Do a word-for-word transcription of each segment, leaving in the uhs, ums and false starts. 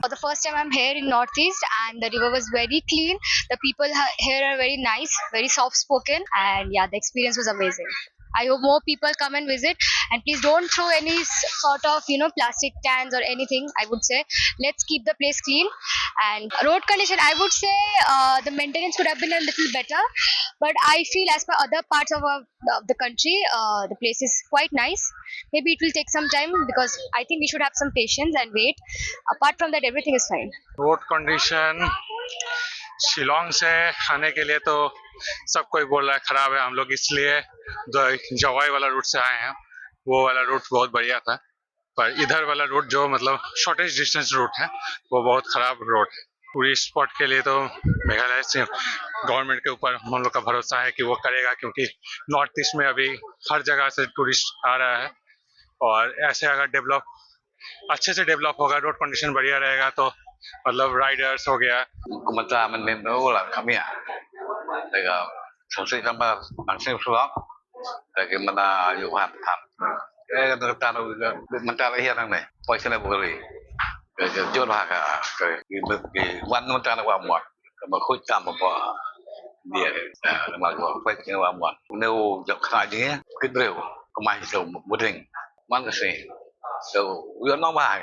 For the first time, I'm here in Northeast, and the river was very clean. The people ha- here are very nice, very soft spoken, and yeah, the experience was amazing. I hope more people come and visit, and please don't throw any s- sort of, you know, plastic cans or anything. I would say let's keep the place clean. And road condition, I would say uh, the maintenance could have been a little better, but I feel as per other parts of our of the country, uh, the place is quite nice. Maybe it will take some time because I think we should have some patience and wait. Apart from that, everything is fine. रोड कंडीशन शिलोंग से आने के लिए तो सब कोई बोल रहा है खराब है। हम लोग इसलिए द- जवाई वाला रूट से आए हैं। वो वाला रूट बहुत बढ़िया था, पर इधर वाला रूट जो मतलब शॉर्टेस्ट डिस्टेंस रूट है, वो बहुत खराब रोड है। टूरिस्ट स्पॉट के लिए तो मेघालय से गवर्नमेंट के ऊपर हम लोग का भरोसा है कि वो करेगा, क्योंकि नॉर्थ ईस्ट में अभी हर जगह से टूरिस्ट आ रहा है। और ऐसे अगर डेवलप, अच्छे से डेवलप होगा, रोड कंडीशन बढ़िया रहेगा, तो मतलब राइडर्स हो गया, Kumta mynnin u la kamia. Daga sasi kama nangsing sulok. Daga mana yu han han. Eh, daga tanu mynta la hian ne. Poi sene bukali. Daga jor ha ka. Ki wan mynta la wa mo. Kama khuj tam ba. Dia. Kama ko poi sene wa mo. Ne u jok khna ji. Kit breu. Kama hitu buding. Man ka sini. So, u yu nong ba ha.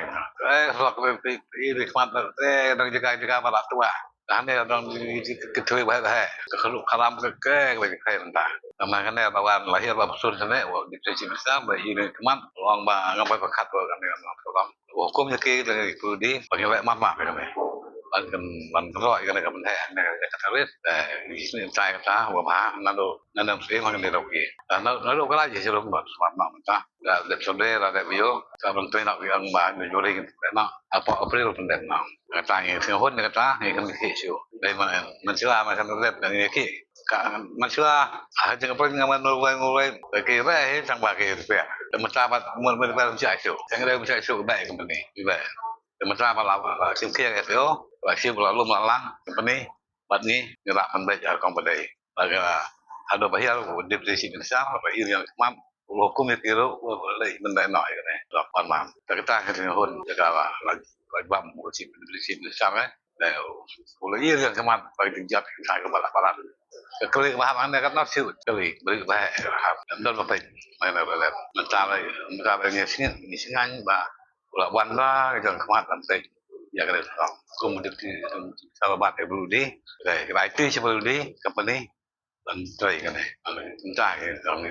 Eh, sulok bi bi bi khmat. Eh, dang jaga jaga ba la tua. Ane dang ki thui ba ha. Ka khulu kalam ka ke ba ki khai nta. Nama kane ba wan lahir ba sur sene wa di presi besar ba ini kemat long ba ngam ba khat ba kane ngam program. Hukum nya ki dang ki di ba ngi lek mama kane. Ban kan ban ro kane ka ban he ne ka taris. Eh, ni sai kata wa ba nalo nanam sui ma kane ro ki. Nalo nalo kala je ro ba mama ta. Da da chonde da da bio ka ban tui na wi ang ba ni jori ki na apa April pun den na. Ka ta ni sing hon ni ka ta ni kan ki shu. Dai man man sila man kan ret ni ki. Ka man sila ha jeng apa ni man no wai no wai ki re he sang ba ki pe. Da mata ba mun mun ba shu shu. Sang da shu shu ba ki ni. Ba. Da mata ba la ba kim ke ke yo. Ba shu ba la lum la lang ni. Ba ni ni ra man ba ja kong ba dai. Ba ka hado ba hial ko deputy chief minister ba iri yang kman. Lo kum ya kiro ko le men dai no ya ne. Lo pan man. Ta ka ta ka tin hon ta ka la la bam ko chief deputy chief minister eh. Da ko le iri yang kman ba tin jap ta ka bala bala. Ka klik ba hang ne ka na siu klik bri ba ha. Ndon ba pai. Mai na ba le. Menta ba menta ba ni sing ni singan ba. Ko la ban ba ka jong kman tam te. Ya ka le. Kum deputy sa ba ba te bru di. Ka ba ti si bru di company. Ban trai kane. Ban trai kane.